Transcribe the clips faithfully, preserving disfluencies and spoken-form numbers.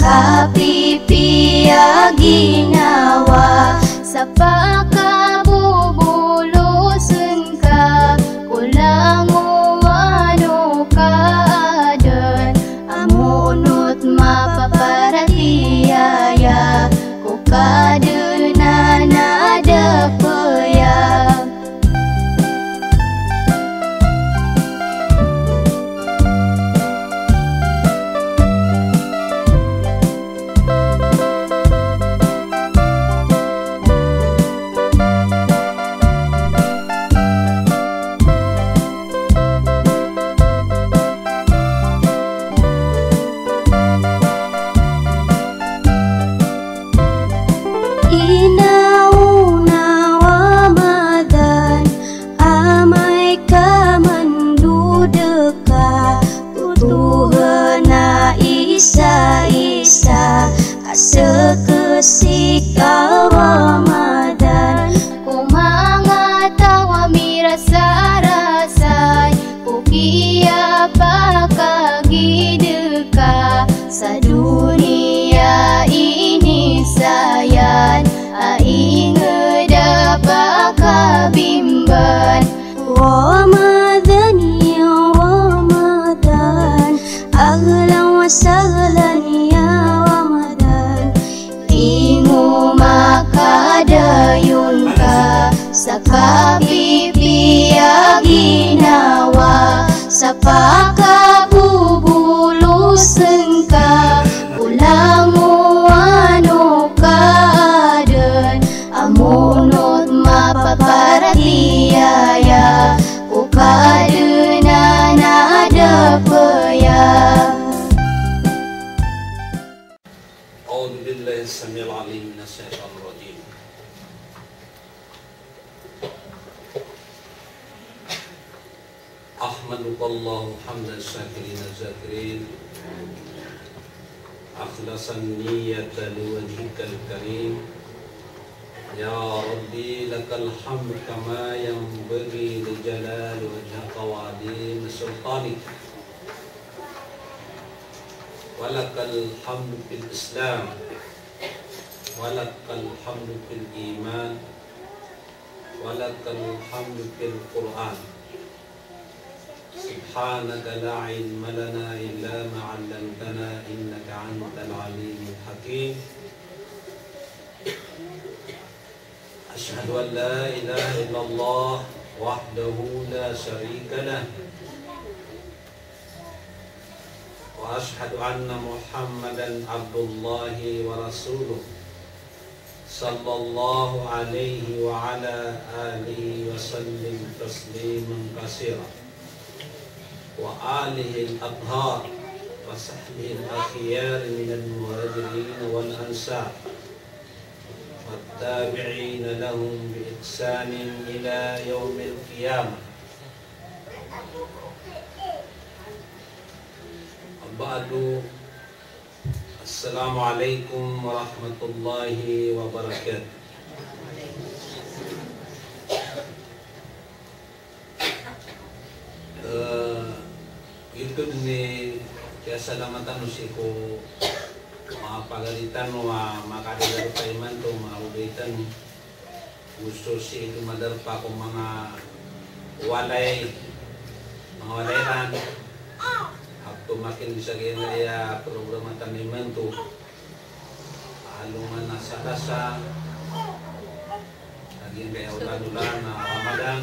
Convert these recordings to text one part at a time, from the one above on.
Kapipiya ginawa sa pakabubulosn ka, ko langowan o Kadn, a monot mapaparatiyaya ko Kadn a na da paya. Inaona Ramadan, amay ka mandodka, ko Tuhan a isa-isa, a sktsi ka Ramadan. Ko manga taw a mirasarasay, ko kiyapakagid ka sa doniya ini sayan, a ingd a pakabimban. Ramadan ya Ramadan, ahlan wa sahlan ya Ramadan. Di ngka makadayon ka sa kapipiya ginawa, sa pakabobolosn ka ko langowan o Kadn, a monot mapaparatiyaya ko Kadn a na da paya. أعوذ بالله السميع العليم من الشيطان الرجيم. أحمدك الله حمد الشاكرين الذاكرين، أخلص النية لوجهك الكريم. يا ربي لك الحمد كما ينبغي لجلال وجهك وعظيم سلطانك. ولك الحمد في الإسلام، ولك الحمد في الإيمان، ولك الحمد في القرآن. سبحانك لا علم لنا إلا ما علمتنا إنك أنت العليم الحكيم. أشهد أن لا إله إلا الله وحده لا شريك له، وأشهد أن محمدا عبد الله ورسوله، صلى الله عليه وعلى آله وسلم تسليما كثيرا، وآله الأطهار وصحبه الأخيار من المهاجرين والأنصار، والتابعين لهم بإحسان إلى يوم القيامة. وبعد، السلام عليكم ورحمة الله وبركاته. Eh, giyoto dn i kiyasalamatan tano sii ko manga pagari tano a makadadalok imanto, manga babay tano. Oso sii ko madarpa ko manga walay, manga walay iran. Apiya makinig sa giyangkaya programa tano imanto. Alongan a Salasa, lagid angkaya olan-olan a Ramadan,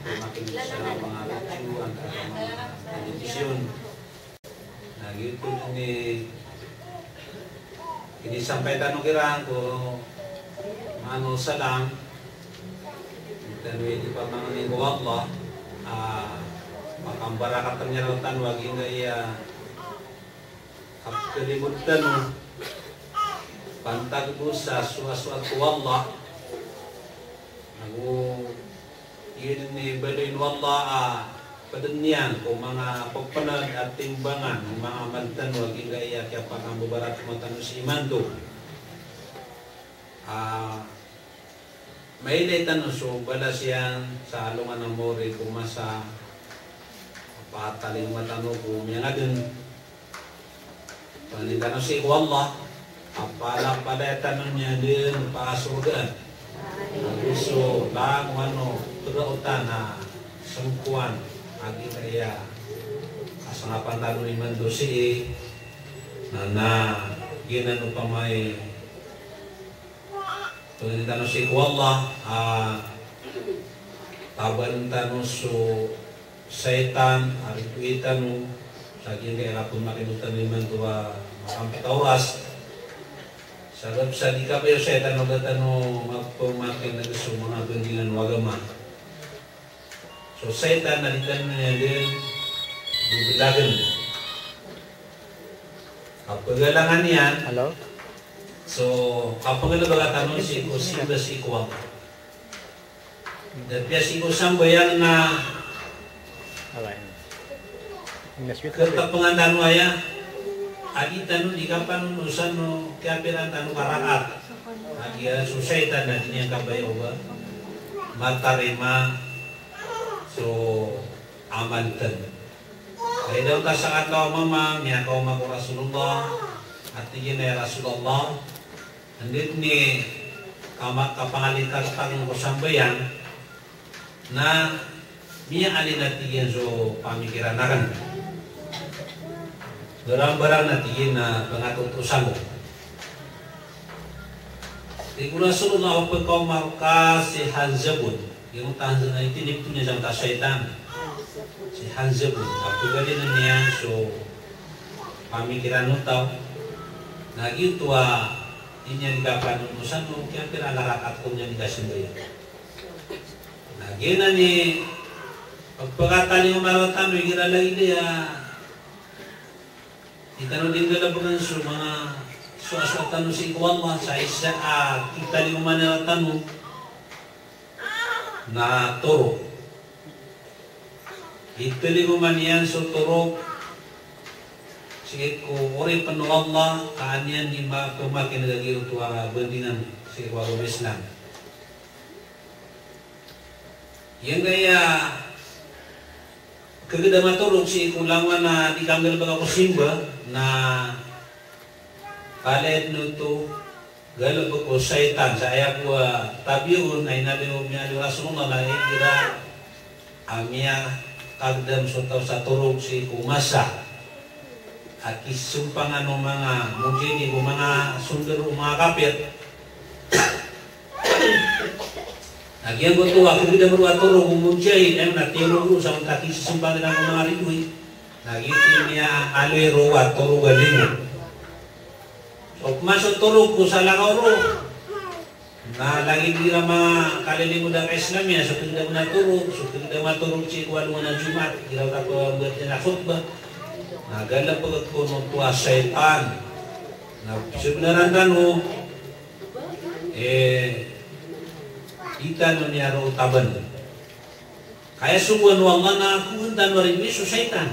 makinig sa manga radyo, antaa manga telebisyon. Na giyoto dn i inisampay tano kiran ko maana o salam. Di tano ipamangni ko Allah a pakambarakatan iyan rktano a giyangkaya kapkalibod tano pantag bo sa soasoat ko Allah. Ago giyanan i baloy o Allah a pd iyan ko manga pphanad a timbangan o manga amal tano a giyangkaya kiyapakambabarakatan tano sii imanto. A mailay tano so balas iyan sa alongan a mawri ko masa a patalingoma tano ko miyangadn. Pangnin tano sii ko Allah a palapalaya tano niyan dn pakasorgaan. Ago so langowan o pd o tana sangkowan a giyaya a sangapan tano imanto sii na, na giyanan opama i pangnin tano sii ko Allah a taban tano so shaytan a ridoay tano sa giyangkaya a pmakinota tano imanto a makampita oras. Sabap sa di kabaya o shaytan a ba tano mapamakineg so manga bandingan o agama. So shaytan na di tano niyan dn bebelagn. Kapagalangan iyan. Hello? So, kapagalabaga tano sii ko simba sii ko Allah. Da piya sii ko sambayang na Alay. Katapangan tano aya a di tano di kapanonosan o kiyapiran tano ka rakaat. A giya so shaytan na di niyan kabaya o ba matarima so amal tano. Kay daw ta sakataw a mama, miyakaoma ko Rasulullah, a tig iyan a, "Ya Rasulullah, anda dn i kama-, kapangalingkar akn ko sambayang, na miyaalin," a tig iyan, "so pamikiran akn. Barang-barang," a tig iyan, "a pangatotosan ko." Tig o Rasulullah, "O pkaoma rka si Hanzabun." Giyoto a Hanzabun na itinipoon iyan sa manga shaytan. Si Hanzabun. Kapagalina niyan so pamikiran o taw. Na giyoto a di niyan kapanonosan o kiyapiran a rakaat ko niyan di kasambayang. Na giyanan i pagpakatalingoma rktano igira lagid aya Di tano dii nggalbkn so manga soasoat tano sii ko Allah, sa isa a kitalingoma niyan rktano na torok. Kitalingoma niyan so torok sii ko oripn o Allah, ka an iyan dii ma-, pmakineg a giyoto a bandingan sii ko agama Islam. Giyangkaya kagdam a torok sii ko langowan a di kanggalbk ko simba, na palaya dn oto galbk o shaytan, sa aya bo a tabi'un a inaloy, miyaaloy o Rasulullah na igira a miyakagdam so taw sa torok sii ko masa a kisompangan o manga mujahidin, o manga sondaro o manga kapir. Na giyangkoto a kagdam roo a torok o mujahid, aya maana tiyorog roo sa onta kisisompangan o manga ridoay. Na giyoto i miyaaloy roo a torok a limo. So pman so torok ko salakaw roo. Na lagid igira manga kalilimo da ka Islamiyah, so kagdam a torok, so kagdam a torok sii ko alongan a Jumaat, igira oto a pmbatiya a khutbah. Na galbk kon oto a shaytan. Na sabnar tano, eh, di tano niyan roo taban. Ka aya sogoan o Allah na kowaan tano a ridoay so shaytan.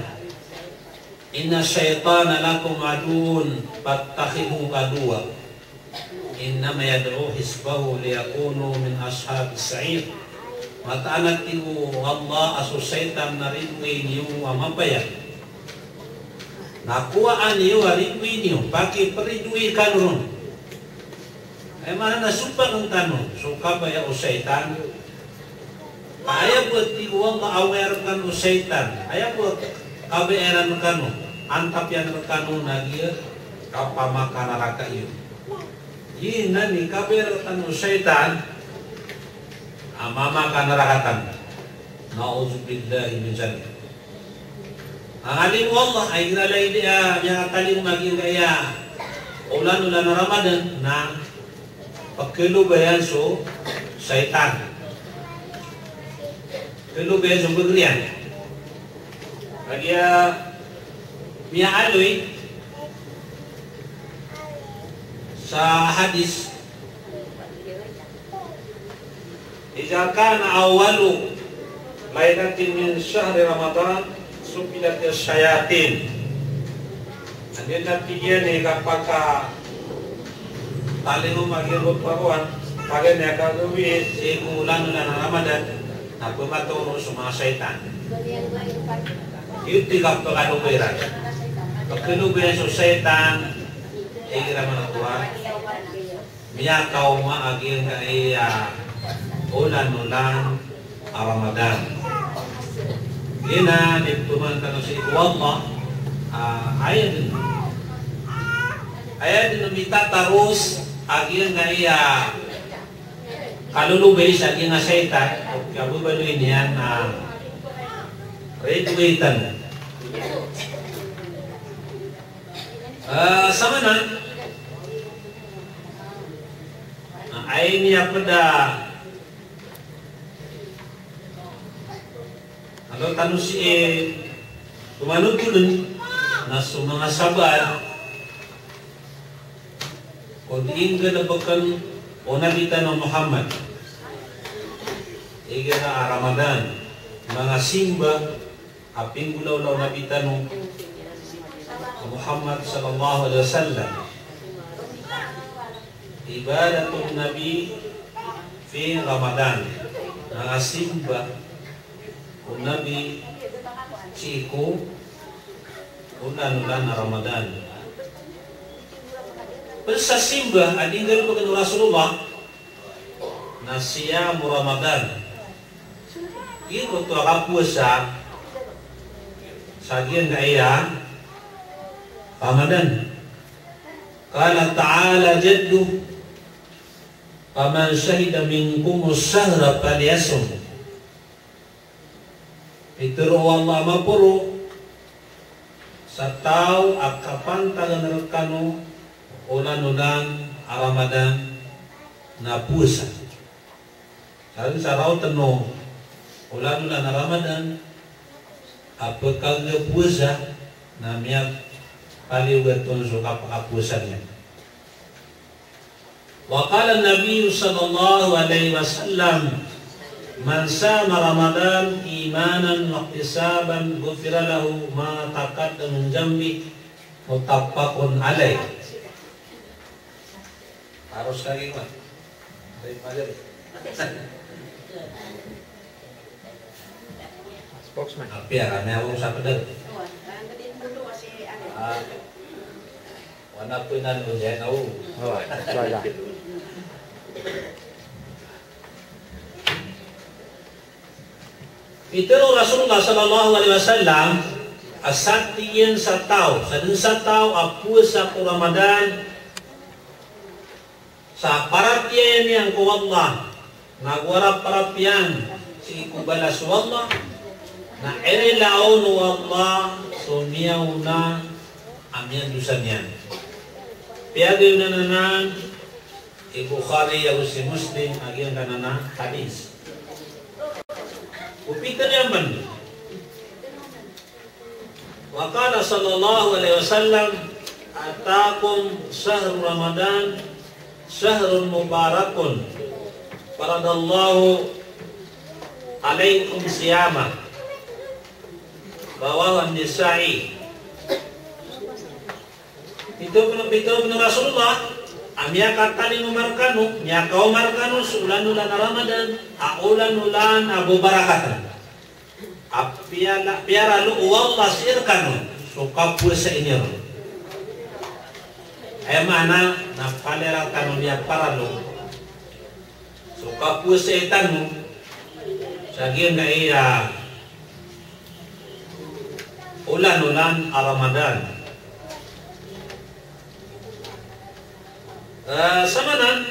Inna shaytana lakum aduwwun fattakhidhuhu aduwwa. Innama yad'u hizbahu liyakunu min ashabis sa'ir. Mataan a tig o Allah a so shaytan na ridoay niyo a mapayag. Na kowaa niyo a ridoay niyo, pakiperidoay kano ron. Aya maana na sompakn tano so kabaya o shaytan. Aya bo a tig o Allah a away rkano o shaytan, aya bo a kabaya iran rkano, antap iyan rkano na giya kapamakanaraka iyo. Giyanan i kabaya rktano o shaytan a mamakanaraka tano. Na'udzubillahi min dzalik. Angalimo o Allah a igira lagid a miyakatalingoma giyangkaya olan-olan a Ramadan na pkhilobayan so shaytan. Pkhilobayan so mbgr iyan. Kagiya miyaaloy sa hadis, "Idza kana awwalu laylatin min shahri Ramadan suffidatis syayatin." Anda dn a tig iyan i kapakatalingoma giyangkoto a kowan, paganay a kagawii sii ko olan-olan a Ramadan, na pmatoon so manga shaytan. Giyoto i kapakaloba iran. Pkhalobay so shaytan, igira man a Qur'an, miyakaoma a giyangkaya olanolan a Ramadan. Giyanan i pman tano sii ko Allah, ah, aya dn. Aya dn mitataros a giyangkaya kalolobay sa giyangkaya shaytan, o kababaloy niyan a ridoay tano. Ah, samanan, ah, aya niyan pd a anda tano sii, eh, pmanotolen na so manga sabaad ko dii nggalbkn o Nabi tano Muhammad igira a Ramadan, manga simba a pinggolawla o Nabi tano Muhammad sallallahu alaihi wasallam. Ibadatun Nabi fi Ramadan. Manga simba o Nabi sii ko olanolan a Ramadan. Pd sa simba a dii nggalbkn o Rasulullah na siyamu Ramadan. Giyoto a kapowasa sa giyangkaya Ramadan. Qala ta'ala jadduh, "Faman shahida minkumus shahra falyasumh." Pitharo o Allah a maporo, sa taw a kapantagan rkano olanolan a Ramadan na powasa. Sa dn sa raotn o olanolan a Ramadan a pkhagapowasa na miyapaliyogat on so kapakapowasa niyan. Wa qala an-Nabiyyu sallallahu alaihi wasallam, "Man sama Ramadan imanan wahtisaban ghufira lahu ma taqaddama min dhanbih." Muttafaqun alaih. Harus lagi, Pak. Dari Pak Jari. Spokesman. Apiya kami ako sa pedal. Ah. Wana po inan ko diyan, oh. Oh, wala. Pitharo o Rasulullah sallallahu alaihi wasallam, a satiyan sa taw, sadn sa taw a powasa ko Ramadan, sa paratiyaya niyan ko Allah, na go a parapiyan sii ko balas o Allah, na irila on o Allah so miyaona a miyandosa niyan. Piyagayonan anan i Bukhari ago si Muslim a giyangkanan a hadis. Go pitharo iyan man. Wa qala sallallahu alaihi wasallam, "Atakum shahru Ramadan, shahrun mubarakun, faradallahu alaikum siyamah." Rawahu an-Nasa'i. Pitharo, pitharo o Rasulullah a miyakatalingoma rkano, miyakaoma rkano so olanolan a Ramadan a olanolan a bobarakatan. A piyala-, piyaralo o Allah sii rkano so kapowasai niyo ron. Aya maana na palaya rkano miyaparalo so kapowasai tano sa giyangkaya olanolan a Ramadan. Eh, samanan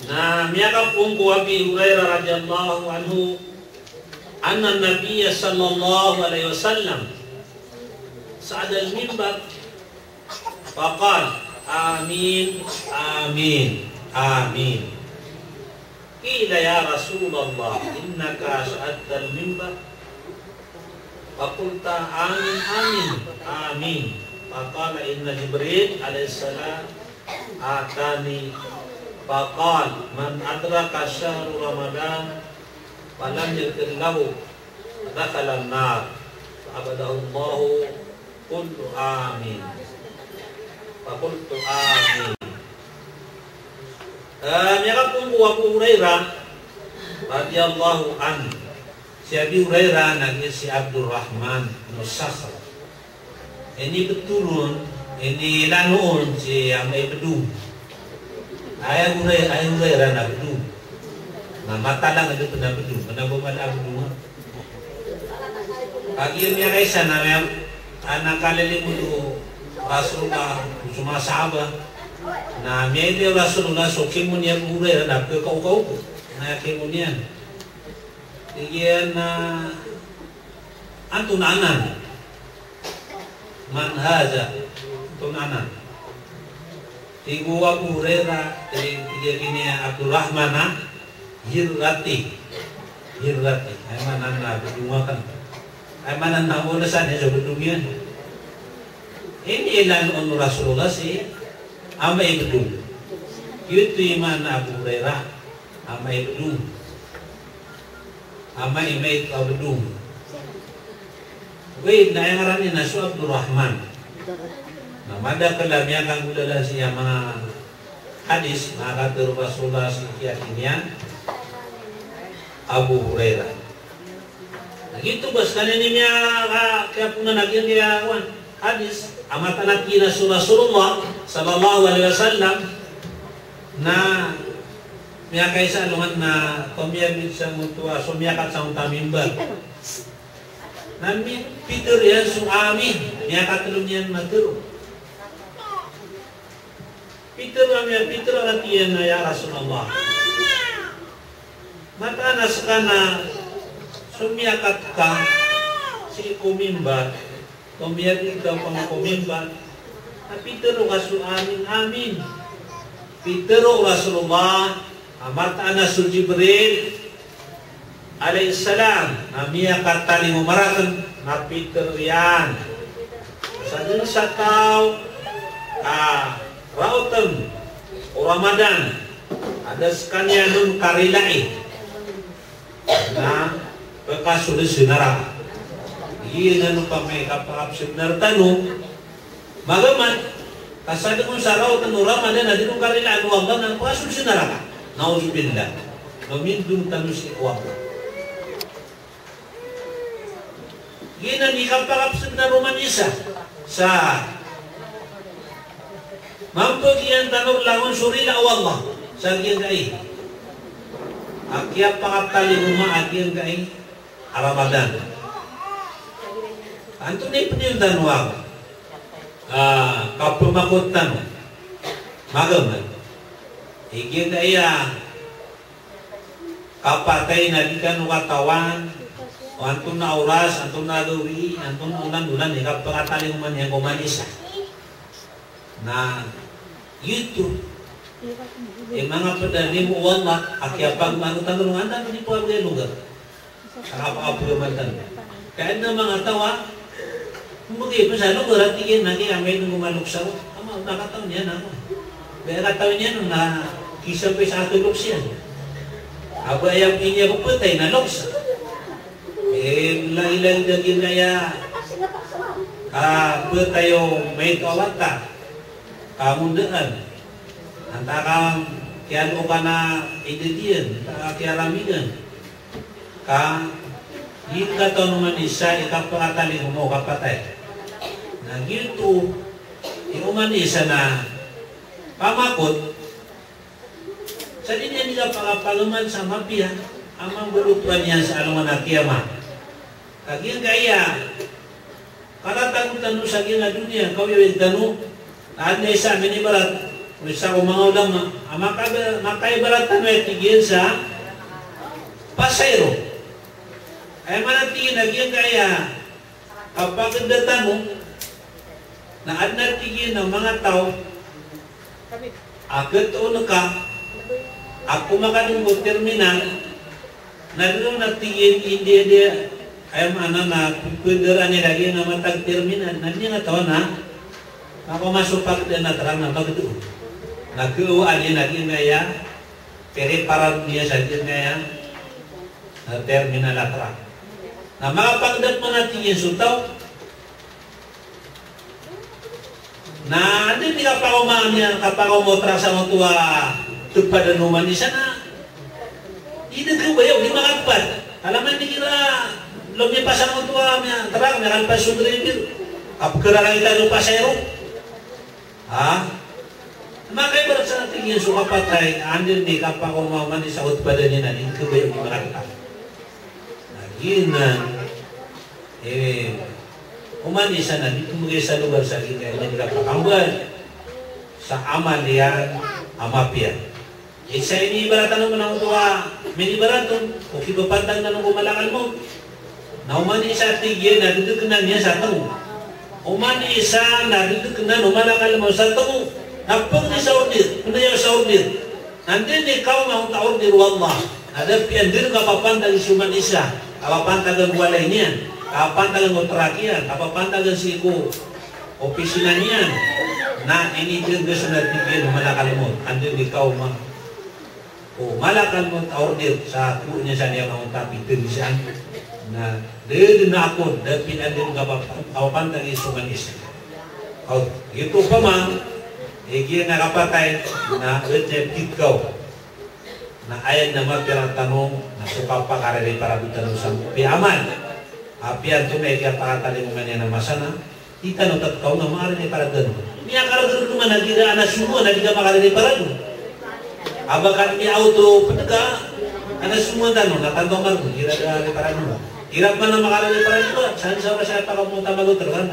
na miyakapoon ko Abi Hurairah radhiyallahu anhu, anna Nabiyya sallallahu alaihi wasallam sa'idal mimbar, faqal, "Amin, amin, amin." Qila, "Ya Rasulallah, innaka sa'idtal mimbar, faqulta amin, amin, amin." Faqala, "Inna Jibril alaihis salam atani, faqal, man adraka shahra Ramadan, falam yaghfir lahu, dakhalan nar." Fa abadahu Allahu. Qultu amin. Faqultu amin. Eh, miyakapoon ko Abu Hurairah radhiyallahu anhu. Si Abi Hurairah na giya si Abdurrahman bin Sakhr. Inibetol on, inilano on si Ama Ibedong. Aya Huray-, aya Hurairah na bedong. Na matalang a di pn a bedong, kna ba mala a bedong. Kagiya miyakaisa na miya-, ana kalilimod o Rasulullah so manga sahaba. Na miyailay o Rasulullah so kimo niyan o Hurairah na pkakaokao. Na kimo niyan. Tig iyan a, antonaa anan? Man hadha? Antonaa anan? Tig o Abu Hurairah, tig, tig iyan a Abdurrahman a Hirrati. Hirrati. Aya maana na bedong akn. Aya maana na olasan iyan so bedong iyan. Inilano on o Rasulullah si Ama Ibedong. Giyoto i maana Abu Hurairah, Ama Ibedong. Ama Ibedong. Ogaid na aya ngaran iyan na so Abdurrahman. Na madakl a miyakanggolalan sii a manga hadis, manga katharo o Rasulullah sii ki aki niyan, Abu Hurairah. Na giyoto ba skaniyan i miyaka-, kiyapoon a giya, giya, wan, hadis a mataan a tig iyan a so Rasulullah sallallahu alaihi wasallam na miyakaisa alongan na tomiyabid sangoto a, so miyakat sangoto a mimbar. Na mi-, pitharo iyan so amin, miyakatlo niyan matharo. Pitharo ami, pitharo a tig iyan a, "Ya Rasulullah, mataan a ska na so miyakat ka sii ko mimbar, tomiyabid ka opama ko mimbar, na pitharo ka so amin, amin." Pitharo o Rasulullah a mataan a so Jibril alayhis salam na miyakatalingoma rakn na pitharo iyan. Sa dn sa taw a raotn o Ramadan a da skaniyan on karilai na pkasold sa naraka. Giyanan opama i kapakapsad na rktano. Magaman, ka sa dn on sa raotn o Ramadan a di ron karilaan o Allah na pkasold sa naraka. Na'udzubillah. Mamindong tano sii ko Allah. Giyanan i kapakapsad na roman isa. Sa mambo giyanan tano langon so rila o Allah. Sa giyangkai a kiyapakatalingoma a giyangkai a Ramadan. Antonaa i pdiyon tano a, ah, kapamakot tano? Magaman. Tig iyan a aya kapatay na di kano katawan o antonaa oras, antonaa gawii, antonaa olan, olan i kapakatalingoma niyan ko oman isa. Na giyoto i manga pd a limo o Allah a kiyapagmanotan tano, anda pn di pagalogar. Sa kapakaproman tano. Ka adn a manga taw a mbgay pn sa logar a tig iyan a giya amay dn ko maloks ako. Ama, na kataw niyan ako. Ba kataw niyan na kisampay sa ato loks iyan. Aba aya pn iyan pthay na loks. Eh, lagid-lagid a giya, ah, pthay o maito a wata. Ka mondaan. Antaa ka kiyalokan a idadiyan, antaa ka kiyaramigan. Ka di katawan o oman isa i kapakatalingoma o kapatay. Na giyoto i oman isa na pamakot. Sa di niyan di kapakapagman sa mapiya a mambolotwan iyan sa alongan a kiyamat. Ka giyangkaya, kalatago tano sa giyangkai a doniya, kawiyawid tano, na adn a isa a minibarat o isa ko manga ulama a maka-, makaibarat tano, aya tig iyan, sa pasayro. Aya maana tig iyan a giyangkaya a kapagda tano, na adn a tig iyan a manga taw a katoon ka a komakadn ko terminal, na di ron a tig iyan, indi, indi, aya maana na pndaraan iyan lagid a matag terminal, na di niyan katawan a makaoma so pagda na trang na pagda on. Na kawaan iyan lagid a aya, piriparar iyan sa giyangkaya a terminal a trang. Na makapagda pman a tig iyan so taw, na anda i kapakaoma niyan, kapakaoma o trang sangkoto a tpad o oman isa na di dn khabayaw, di makatpad. Kala man di kira lomipasang oto a miyatrang, miyakalpas so driver. Kapkhararangit a so pasay ron. Ha? Makaibarat sa tig iyan so kapatay, anda i kapakaoma oman i sa ot badan iyan na di kabaya o di makatakal. Na giyanan, eh, oman i isa na di pmbgay sa lugar sa giya na di kapakambal sa amal iyan a mapiya. Isa iniibarat tano man angkoto a minibarat on, o kipapantag tano ko malakal maut. Na oman i isa tig iyan na dodoknan iyan sa tago. Oman i isa na dodoknan o malakal maut sa tago. Na png di sa order, pnayaw sa order. Na anda i kaoma angkoto a order o Allah. Na da piya anda i kapapantag so oman i isa. Kapapantagan ko walay niyan. Kapapantagan ko trak iyan. Kapapantagan sii ko opisina niyan, na inignggs na tig iyan o malakal maut, anda i kaoma o malakal maut a order sa ko niyan sa niyan mangotap i tarisan, na da dn a akon, da pn anda i kapap-, kapapantagi so oman i isa. Aw, giyoto pman, eh, giya na kapatay, na ot niyan pitharo. Na aya na mapiya rktano, na so kapakararayparado tano sa piya amal. Apiya antonaa i kiyapakatalingoma niyan a masa na, di tano tatkaw na makararayparado tano. Miyakararayparado man a di ra ana somowa na di ka makararayparado. A ba ka miyaawto pd ka, ana somowa tano, na tanto a margo, di ra kararayparado. Di ra pman a makararayparado, sa, sa, sa, sa, pakamotamal o trkan,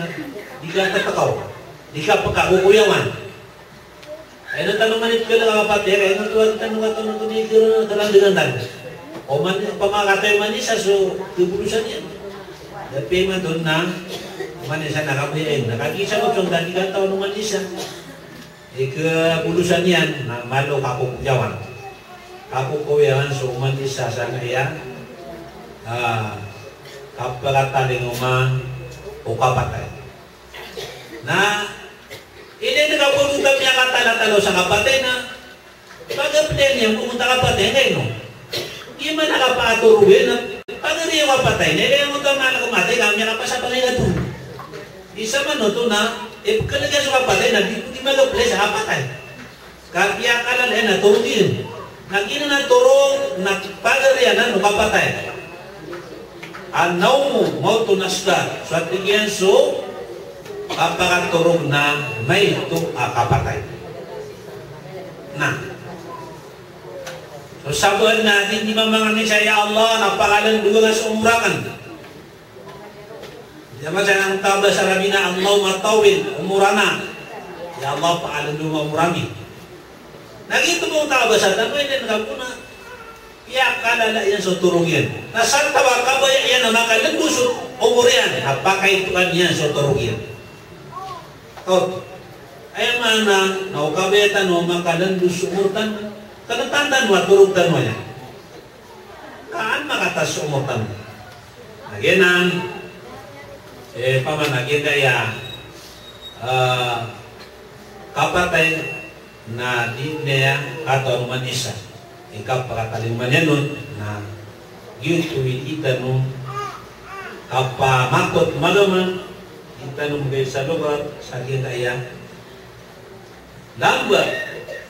di ka tatkaw. Di ka pkakokoyawan. Ino tano man i pkhalk a kapatay, ino tano, tano, tano, tano, di kira, dalan dengan tano. Oman, pamakatay oman i isa so kabolosan iyan. Da piya imanto na, oman i isa na kakoyawan. Na kagiya isa ko tong tadi kataw oman i isa. Ikabolosan iyan, na malo kakokoyawan. Kakokoyawan so oman i isa sa aya, ah, kapakatalingoma o kapatay. Na, ino i kapagota miyakatalatalaw sa kapatay na, pagapdn iyan pagota kapatay, na ino? Di man a kapaatorog iyan, pagari o kapatay, na ino i kapagota miyakatay, na miyakapasapang iyan a torog. Isa man oto na, ipkhalk iyan so kapatay, na di, di magapdn sa kapatay. Ka kiyakalala iyan a torog iyan. Na giyanan a torog na pagari anan o kapatay. An-nawmu mawtun asghar. So a tig iyan so kapakatorog na maito a kapatay. Na. So sabaad na di niyan mamangni sa ya Allah na pakalandowa nga so omor akn. Di ba sa nang taba sa Rabi na, "Allahumma tawwil umurana." Ya Allah, pakalandowa nga omor ami. Na giyoto bo taba sa tano, ino i kapona. Iyakalala iyan so torog iyan. Na sa taba kabaya iyan a makalando so omor iyan, na pakaitoan iyan so torog iyan. Ot. Aya maana na o kabaya tano a makalando so omor tano, kna tano a torog tano aya. Ka an makataas so omor tano. Na giyanan, eh, paman a giyangkaya, eh, kapatay na di niyan katawan oman i isa. Ika pakatalingoma niyan on, na giyoto i di tano kapamakot maloman, di tano mbgay sa logar sa giyangkaya lamba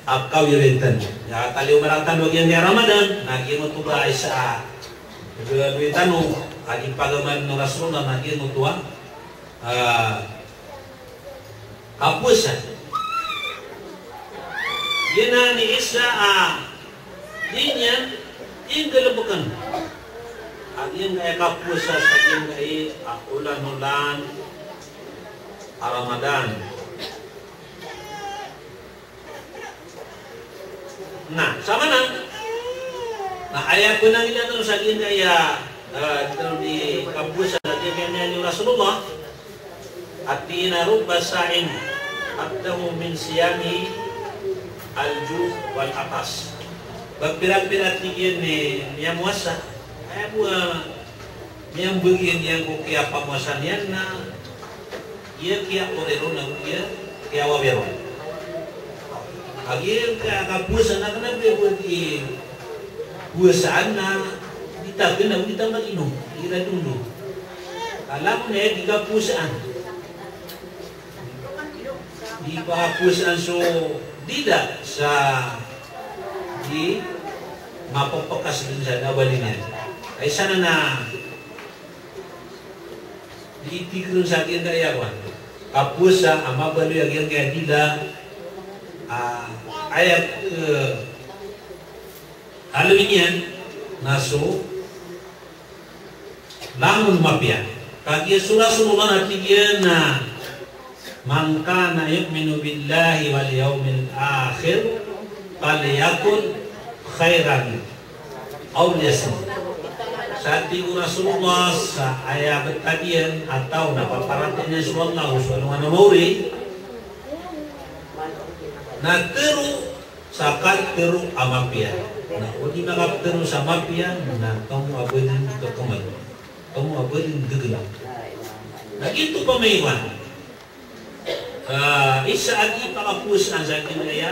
a kawiyawiyan tano. Aya katalingoma rktano a giyangkaya Ramadan, na giyoto ba isa a gawii tano a di pagamal o Rasulullah, na giyoto a, ah, kapowasa. Giyanan i isa a di niyan inggalbkn a giyangkaya kapowasa sa giyangkaya a olan-olan a Ramadan. Na, sa maana, na aya pnangilay tano sa giyangkaya, eh, di tano di kapowasa sa giyangkaya ni Rasulullah, a tig iyan a rubba sa'imin aqdahu min siyamihi al-ju' wal 'atas. Ba pira-pira, tig iyan, i miyamowasa, aya bo a miyambgay iyan ko kiyapamowasa niyan na iya kiyaori ron ago iya kiyawawi ron. Kagiya ka-, kapowasa na kna ba iya bo di powasaan na di tagn ago di tamban inom, di iradon. Ka langon aya di kapowasaan. Di pakapowasaan so dila sa di mapapkas dn sa dawali niyan. Ay sana na di itig ron sa giyangkaya kowan. kapowasa a mabaloy a giyangkaya dila, a, aya, eh, aloy niyan na so langon mapiya. Kagiya so Rasulullah na tig iyan a, "Man kana yu'minu billahi wal yawmil akhir falyaqul khairan aw liyasmut." Sa tig o Rasulullah sa aya btad iyan a taw na paparatiyaya niyan so Allah so alongan a maori, na tharo sa katharo a mapiya. Na o di makaptharo sa mapiya, na kaomo a ba dn kkmd, kaomo a ba dn ggla. Na giyoto pman i isa a di pakapowasa sa giyangkaya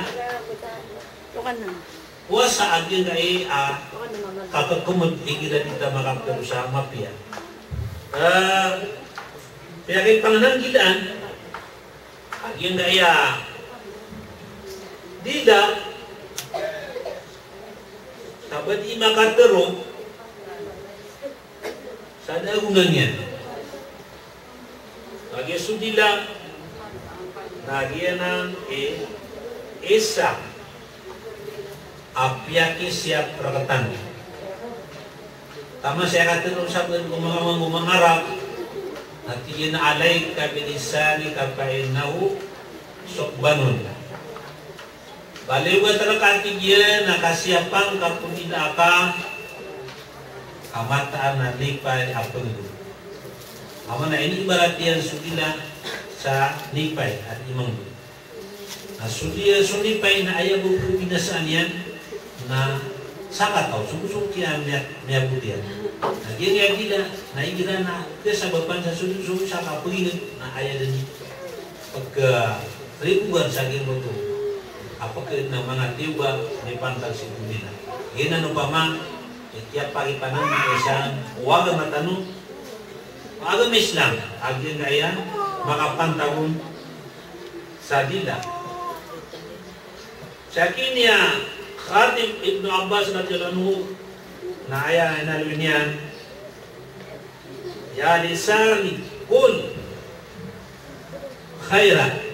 powasa a giyangkaya a kakkmd igira di ta makaptharo sa mapiya. Eh, piyakipangnan gilaan a giyangkaya dila, sa ba di makatharo sa da a gona niyan. Kagiya so dila na giyanan i isa a piyakisiyap rktano. Taman sa aya katharo sa ba ko manga, ko manga Arab, na tig iyan a, "Alaika bilisanika fa innahu su'banun." Baloy ka, tig iyan, a kasiyapan ka ko dila aka, ka mataan a lipay a pangni. Aya maana, inibarat iyan so dila sa lipay a di mangni. Na so di, so lipay na aya bo pmbinasaan iyan na sakataw, so, so kiya miya, miyabot iyan. Na giyangkaya dila na igira na kasabapan sa so, so sakapangni na aya dn pkha ribogan sa giyangkoto a pkha na manga tiyoba mipantag sii ko dila. Giyanan opama i kiyapakipanan iyan ko agama tano, agama Islam, a giyangkaya makapantag on sa dila. Sa kiniya Khatib Ibnu Abbas radiyallahu anhu, na aya inaloy niyan, "Ya lisani, qul khairan."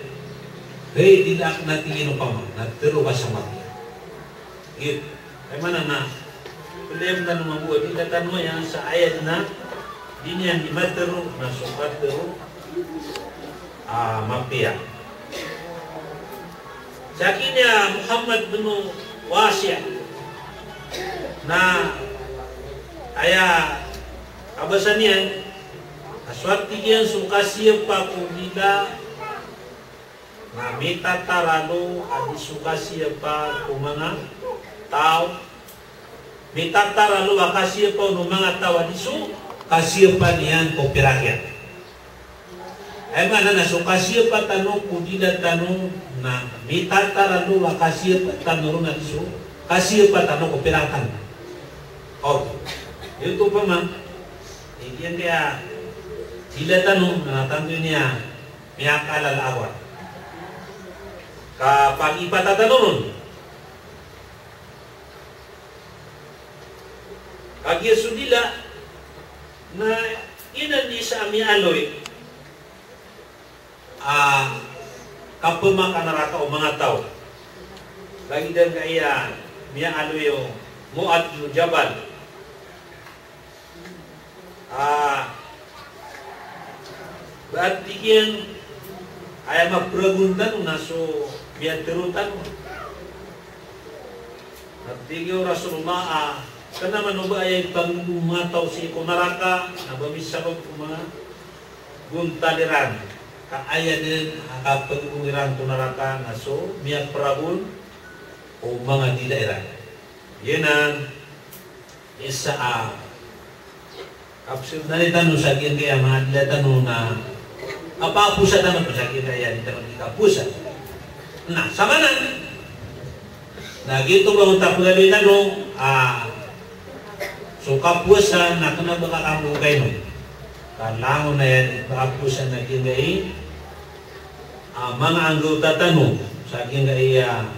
Hay dila, na tig iyan opama na tharo ka sa mapiya. Giyoto. Aya maana na, pilian tano mambo a dila tano aya sa aya dn a di niyan di matharo na so katharo a mapiya. Sa kiniya Muhammad bin Wasi', na aya kabasa niyan a so, tig iyan, so kasiyapa ko dila na mitataralo a di so kasiyapa ko manga taw. Mitataralo a kasiyapa o manga taw a di so kasiyapa niyan ko pirak iyan. Aya maana na so kasiyapa tano ko dila tano na mitataralo a kasiyapa tano ron a di so kasiyapa tano ko pirak tano. O, giyoto pman i giyangkaya dila tano na tanto niyan miyakaalala a ka pagipatatanon on. Kagiya so dila na giyanan i isa a miyaaloy a kapmakanaraka o manga taw. Lagid angkaya miyaaloy o Mu'adh bin Jabal. Ah, ba, tig iyan, aya mapragon tano na so miyatharo tano. Na tig o Rasulullah a, kna man o ba aya ipanggogo o manga taw sii ko naraka, na ba misabap ko manga bontal iran. Ka aya dn a kapanggogo iran ko naraka na so miyapragon o manga dila iran. Giyanan isa a kapsirnari tano sa giyangkaya manga dila tano na kapapowasa tano sa giyangkaya di tano di kapowasa. Na, samanan. Na giyoto ba o tapagaloy tano a so kapowasa na kna ba ka kambo kainon. Ka langon aya di kapowasa na giyangkaya a manga anggawta tano sa giyangkaya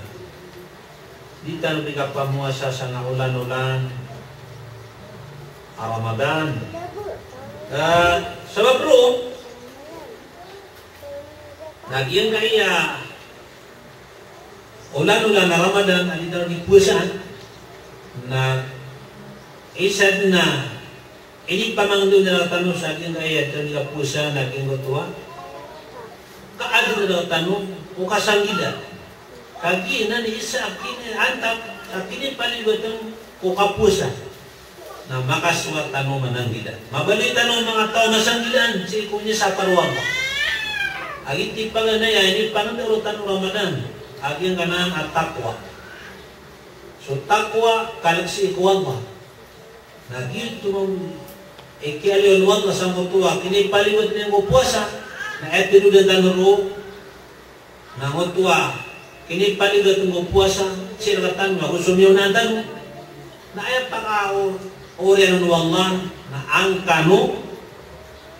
di tano di kapamowasa sa na olan-olan a Ramadan. Eh, sabap roo, Na giyangkaya olan-olan a Ramadan a di tano di powasaan, na isa dn a inipamangndao iran rktano sa giyangkaya di tano di kapowasa na giyangkoto a kaadn iran rktano ko kasanggila. Kagiya nan isa a kini-, antaa a kinipaliyogat ko kapowasa na makasowa tano mananggila. Mabaloy tano manga taw a masanggilaan sii ko miyasapar o Allah. A giyoto i paganay a inipangndao rktano o Ramadan a giyangkanan a taqwa. So taqwa, kalk sii ko Allah. Na giyoto mambo i kiyaaloy o Allah sangkoto a kinipaliyogat iyan ko powasa, na aya tindg tano roo na ngoto a kinipaliyogat ko powasa, sii rktano ago so miyaona tano. Na aya pakaoriyan o Allah na an kano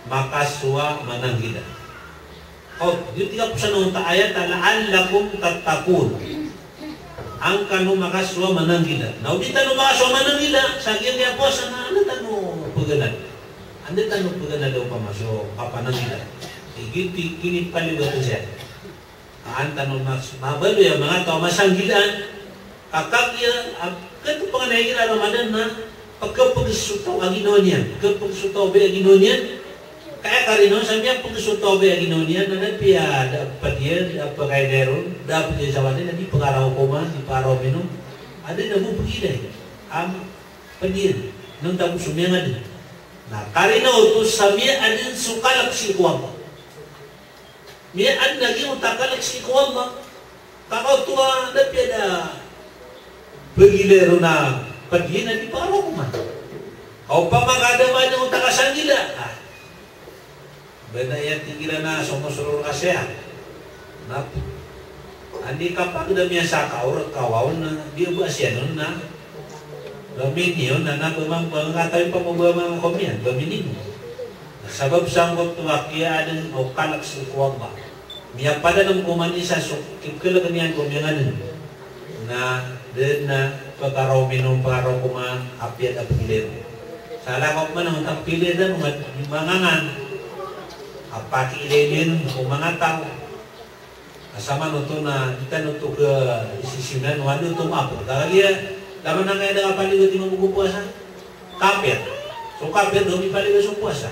makasowa mananggila. O, giyoto i kaposan o ayat a la'allakum tattaqun. An kano makasowa mananggila. Na o di tano makasowa mananggila sa giyangkaya powasa na anda tano pganad. Anda tano pganad opama so kapananggila. Giyoto i kinipaliyogat iyan. An tano mas-, mabaloy a manga taw a masanggilaan. Ka kagiya a, katopangan igira Ramadan na pkapgs so taw a ginawa niyan, pkapgs so taw a baya a ginawa niyan. Ka aya karina on sa miyapgs so taw a baya a ginawa niyan na da piya da pd iyan, da pkaiday ron, da pd iyan sa wani, na di pkaraw koman, di pkaraw minom. Adn a bo pgilay a pd iyan, na onta bo so miyangadn. Na karina oto sa miyaadn so kalk sii ko Allah. Miyaadn a giyoto a kalk sii ko Allah. Ka kaoto a da piya da pgilay ron a pd iyan a di pkaraw koman. Ka opama ka da maana oto a kasanggila. Ah. Bnar iyan tig iran a somosoro ka siya. Na andi kapagda miyasaka o rk a waw na di ba siya non na ba miniyon na, na ba mang, ba ngatawi pa mo ba mang komiyan, ba miniyon. Na sabap sangkoto a kiyaadn o kalk sii ko Allah. Miyapadalm ko man isa so kiklk iyan ko miyangadn. Na dn a pkaraw minom, pkaraw koman, apiya da pgilay. Sa lakaw man a onta pgilay da, manga-, mangangan. A pakiilaylay ko manga taw. Sa man oto na di tano oto khisisinan o anda oto mapr. Kagiya, taman angkaya da kapaliyogat i mambo ko powasa? Kapir. So kapir da mipaliyogat so powasa.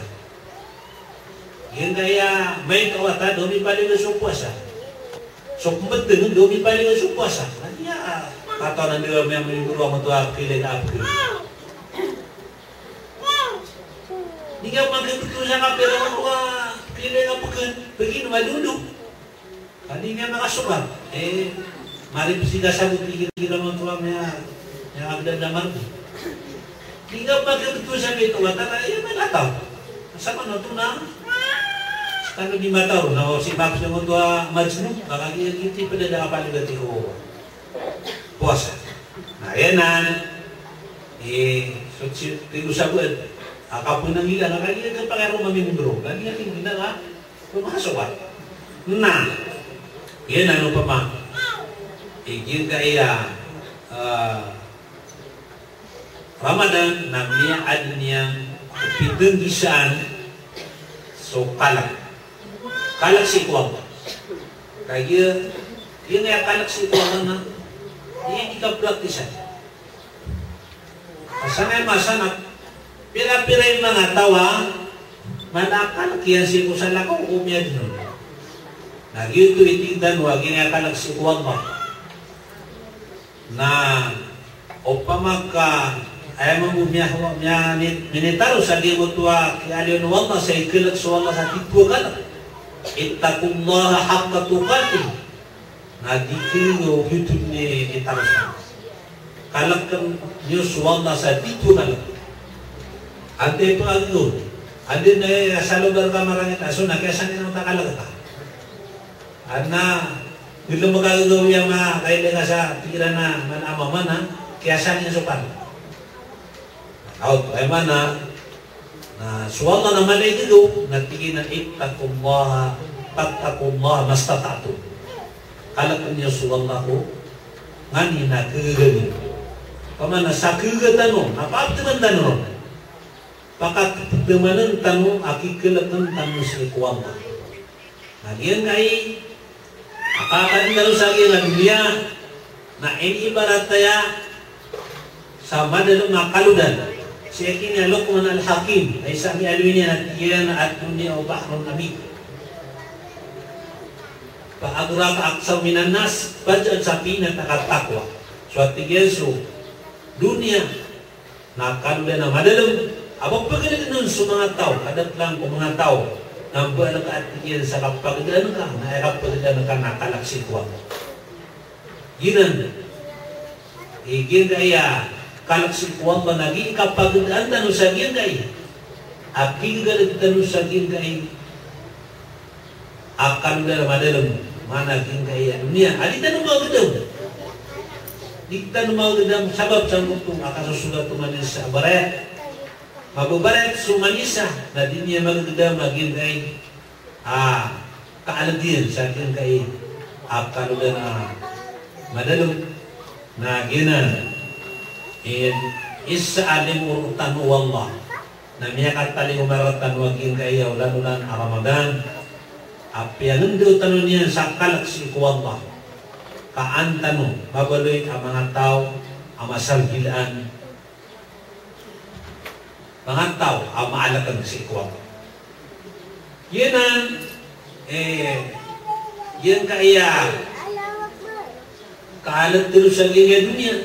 Giyangkaya maito a wata da mipaliyogat so powasa. So pmbtng da mipaliyogat so powasa. Na giya, ah, katawan anda a miyamanigoro a mato a pkilay a pkn. Di ngka pman khabtho sa kapir a mato a pkilay a pkn. Pgin madodo. Ka di niyan makasogat, eh, marip sii ka sabot igira, igira mato a miya, miyakagdadamar. Di ngka pman khabtho sa maito a wata ka, eh, miyakataw. Sa man oto na, kano di mataw, na o si maps na mato a Majnun, ka kagiya giyoto i pd a da kapaliyogat i ko powasa. Na, aya nan, eh, so, si, tig o sabot, a kapananggila, na kagiya kapakay ron mamimindro, kagiya tig o gina ka, Pmasowa. Na, giyanan opama i giyangkaya, ah, Ramadan na miyaadn iyan ko pitnggisaan so kalk. Kalk sii ko Allah. Kagiya, giyangkaya kalk sii ko Allah na, aya di kapraktisan. Asar na masa na pira-pira i manga taw a mala a kalk iyan sii ko salakaw ko miyadn on. Na giyoto i tig tano a giyangkaya kalk sii ko Allah. Na opama ka aya mambo miya, miya, mi, minitaros a giyoto a kiyaaloy o Allah sa ikalk so Allah sa titho a kalk. Ittaqullaha haqqa tuqatih. Na di khagiya o giyoto i minitaros. Kalkn iyo so Allah sa titho a kalk. Antaa i pkhagaga on? Anda i na aya sa lobar ka marangit a so na kiyasanay on ta kalk ka. Ana, di lomakaga on iya ma, kailay ka sa pikiran a man ama mana, kiyasanay so kalk. Aw, aya maana, na so Allah na mala i gagaw, na tig iyan a ittaqullaha, fattaqullaha mastata'tum. Kalkn iyo so Allah ko nganin a khagaga niyo. Opama na sa khagaga tano, na pakatman tano ron. Pakatman tano a kikalkn tano sii ko Allah. Na giyangkai a kakadn tano sa giyangkai a doniya na inibarat aya sa madalm a kalodan. Sii ki Luqman Al-Hakim, na isa a miyaaloy niyan a tig iyan a ad-dunya bahrun amij. Fa adraka akthar minan nas, pd sa pinta ka taqwa. So a tig iyan so doniya na kalodan a madalm a pagpagdadn on so manga taw, kadaklan ko manga taw, na mbalk a tig iyan sa kapagdaan ka, na aya kapagdaan ka na kalk sii ko Allah. Giyanan, e, giyangkai a kalk sii ko Allah na gii kapagdaan tano sa giyangkai a kigagalbk tano sa giyangkai a kalodan a madalm, maana giyangkai a doniya a di tano magdam. Di tano magdam sabap sa moto a kasosogat o manosiya a barayat. Mababarayat so manosiya na di niyan magdam a giyangkai a kaalk iyan sa giyangkai a kalodan a madalm. Na giyanan, e, isa a limo rktano o Allah. Na miyakatalingoma rktano a giyangkai a olan-olan a Ramadan a piyangndao tano niyan sa kalk sii ko Allah. Ka an tano mabaloy a manga taw a masargilaan, manga taw a maalkn sii ko Allah. Giyanan, e, giyangkai a kaalk tano sa giyangkai a doniya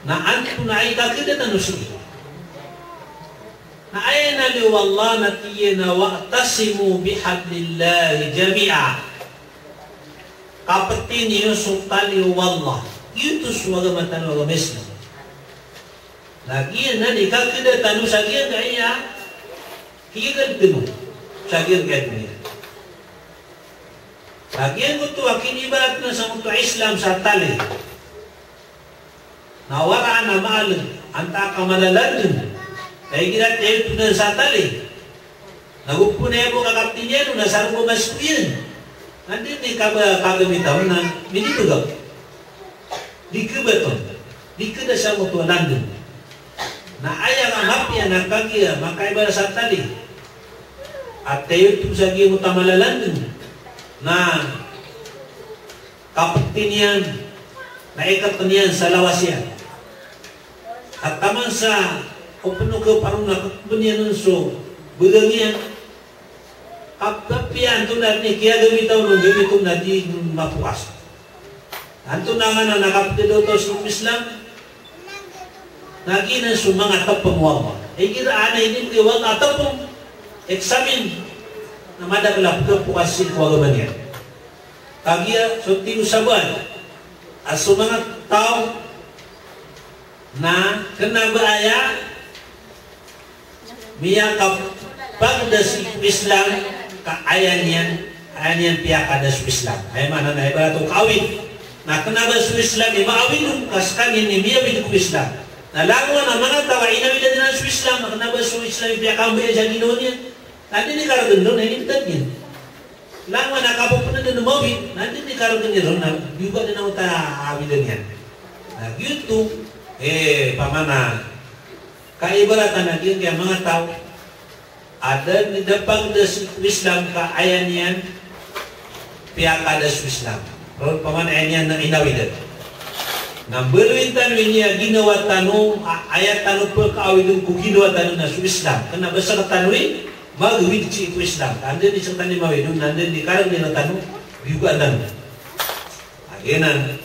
na antonaa i kakda tano sii. Na aya inaloy o Allah na tig iyan a, "Wa'tasimu bihablillahi jami'a." Kapti niyo so tali o Allah. Giyoto so agama tano a agama Islam. Na giyanan i kakda tano sa giyangkai a kigagalbk tano sa giyangkai a doniya. Na giyangkoto a kinibarat na sa moto a Islam sa tali. Na waraan a maalg antaa ka malalandng. Na igira tiyayotod sa tali. Na gopo na aya bo kakapti niyan on na sarbo mas ko iyan. Na di ni kaba kagamita on na minibgak. Di khabat on. Di khada sa moto a landng. Na aya nga mapiya na kagiya makaibarat sa tali a tiyayotod sa giya moto a malalandng. Na kapti niyan, na ikat niyan sa lawas iyan. Ka taman sa opno ka paron na kapti niyan on so bgay niyan. Kapiya antonaa i kiyagamita on, gamit on na di mapokas. Antonaa nga na kapti dn oto so Islam. Na giyanan so manga tpng o Allah. Igira anay din di o Allah a tpng, examine, na madakl a pkhapokas sii ko agama niyan. Kagiya so tig o sabaad a so manga taw na kna ba aya miyakapagda sii ko Islam ka aya niyan, aya niyan piyakada so Islam. Aya maana na ibarat o kaawid. Na kna ba so Islam i maawid on ka skaniyan i miyawid ko Islam. Na langon a manga taw a inawidan iran so Islam, na kna ba so Islam i piyakambaya sa ginawa niyan. Na di ni kargn on, na inibtad niyan. Langon a kapopndan o mawid, na di ni kargn iran na biyoga dn a awid iyan. Na giyoto, e, pamana, kaibaratan a giyangkaya manga taw a da dn pagda sii ko Islam ka aya niyan piyakada so Islam. Ron pamana aya niyan na inawidan. Na mbaloyin tano ini a ginawa tano, a, aya tano pkaawidn ko ginawa tano na so Islam. Kna ba sktano i magawid sii ko Islam. Anda di sktano i mawid on, anda di kargn iran tano, biyoga tano. Aginan,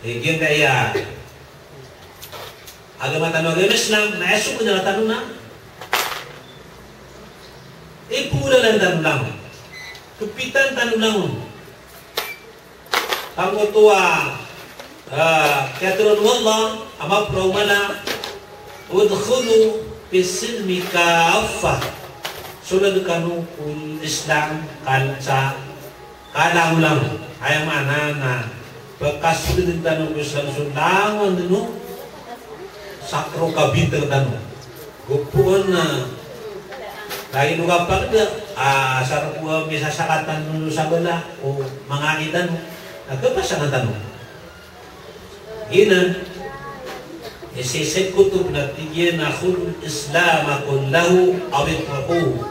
e, giyangkaya agama tano a agama Islam, na aya so ginawa tano na ipoolalan tano langon. Kpitan tano langon. Angkoto a, ah, kiyatharoa o Allah a maporo a mala, "Udkhulu fis silmi kaffah." Sold kano ko Islam kal-, sa kalangolangon. Aya maana na pkasold tano ko Islam so langon dn o sakro ka bintang tano. Gopoon na lagid o kapagda, ah, asar ko a misasakat tano sa bala o manga agi tano, na khapasangan tano. Giyanan i Sayyid Qutb na tig iyan a, "Khudhul Islama kullahu aw itrukuhu."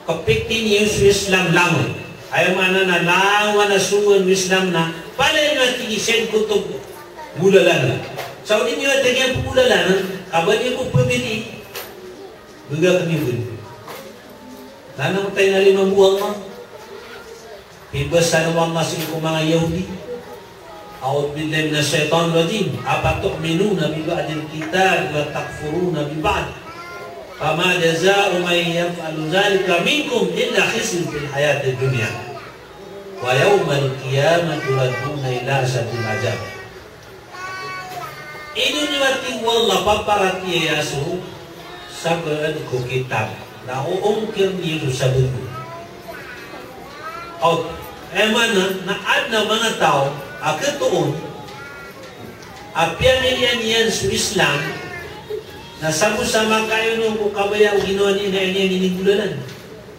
Kapikti niyo so Islam langon. Aya maana na langon a sogoan o Islam na palaya niyo a tig i sengkoto golalan. Sa o di niyo a tig iyan pegolalan, ka ba niyo ko pemili. Bega kami bun. Langon tayo na lima bo Allah. Pibasa o Allah sii ko manga Yahudi. A'udhu billahi minash shaitanir rajim. Afatu'minuna bi ba'dil kitabi wa takfuruna bi ba'd. Fama jaza'u man yaf'alu dhalika minkum illa khizyun fil hayatid dunya. Wa yawmal qiyamati yuradduna ila asyaddil adhab. Ino niyo a tig o Allah paparatiyaya so sabaad ko kitab, na oongkir niyo so sabaad. Ot, aya maana na adn a manga taw a khatoon a piyamilian iyan so Islam, na sabo sa makayon ko kabaya o ginawa niyan na aya niyan inigolalan.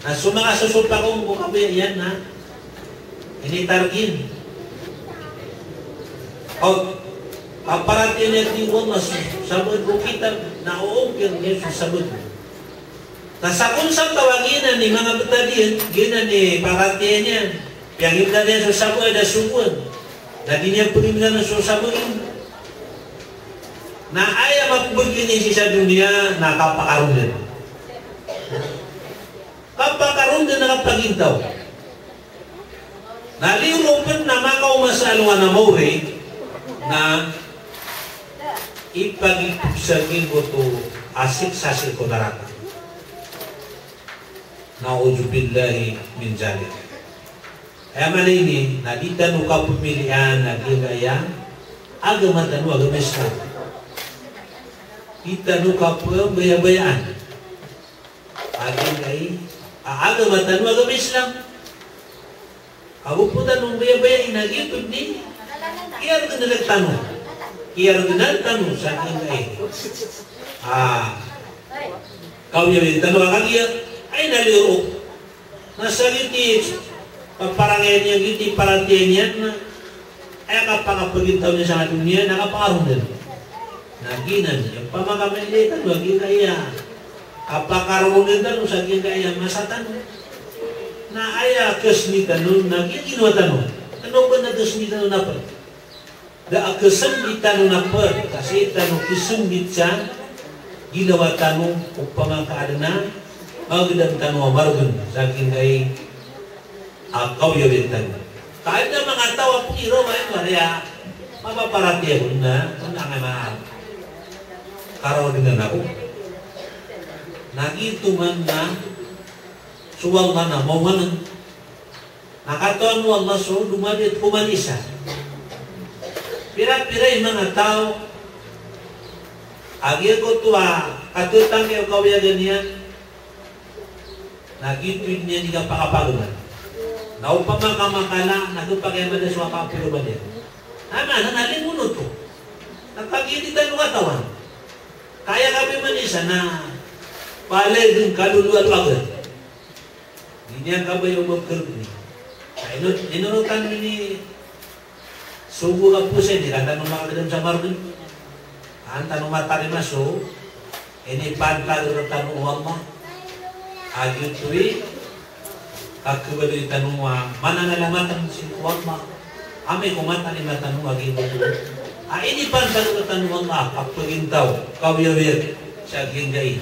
Na so manga sosopak on ko kabaya iyan na initargin. Ot, paparatiyaya niyan a tig o Allah so sabaad ko kitab, na oongkir niyan so sabaad. Na sakn sa taw a giyanan i manga btad iyan, giyanan i paratiyaya niyan. Piyangibtad iyan so sabaad a sogoan. Na di niyan pagingtan so sabaad. Na aya mapmbgay niyan sii sa doniya na kapakaronden. Kapakaronden na kapagintaw. Na liyo ron pn na makaoma sa alongan a maori na ipagitog sa giyangkoto a siksa sii ko naraka. Na'udzubillahi min dzalik. Aya maana ini na di tano kapamilian a giyangkaya agama tano a agama Islam. Di tano kapambayabayaan a giyangkai a agama tano a agama Islam. Ago pn tano mbayabayai na giyoto dn i kiyargnan tano. Kiyargnan tano sa giyangkai a kaoyagoyag tano a kagiya, aya na liyo ron. Na sa giyoto i paparangay niyan, giyoto i paratiyaya niyan na aya kapakapagintaw niyan sa doniya na kapakaronden. Na giyanan i pamakailay tano a giyangkaya kapakaronden tano sa giyangkaya masa tano. Na aya khasndi tano na giyangkai ginawa tano. Kna o ba na khasndi tano na pd. Da a khasndi tano na pd, ka sii tano khasndi sa ginawa tano, opama ka adn a magdam tano a margn sa giyangkai a kaoyagoyag tano. Ka adn a manga taw a pnggiraw a aya mapaparatiyaya on na, na aya manga karaw dn a nako. Na giyoto man na so Allah na maoman. Na katawan o Allah so domadiyat ko manosiya. Pira-pira i manga taw a giyangkoto a katatangkay o kaoyagan iyan, na giyoto i di niyan di kapakapagman. Na opama ka makala, na gpakay a mada so kapagman iyan. Na, na, na, na limo oto. Na kagiya di tano katawan. Ka aya kabaya manosiya na palaya dn kaloloa-loa ka. Di niyan kabaya o mapkhargni. Sa ino, ino tano ini sogo ka posa ini, ka an tano makagdam sa margn. An tano matarima so inipantag rktano o Allah. A giyoto i kakhabaloy tano a mananalamat sii ko Allah. Amay ko matarima tano a giyoto a inipantag rktano o Allah, kapagintaw, kaoyagoyag sa giyangkai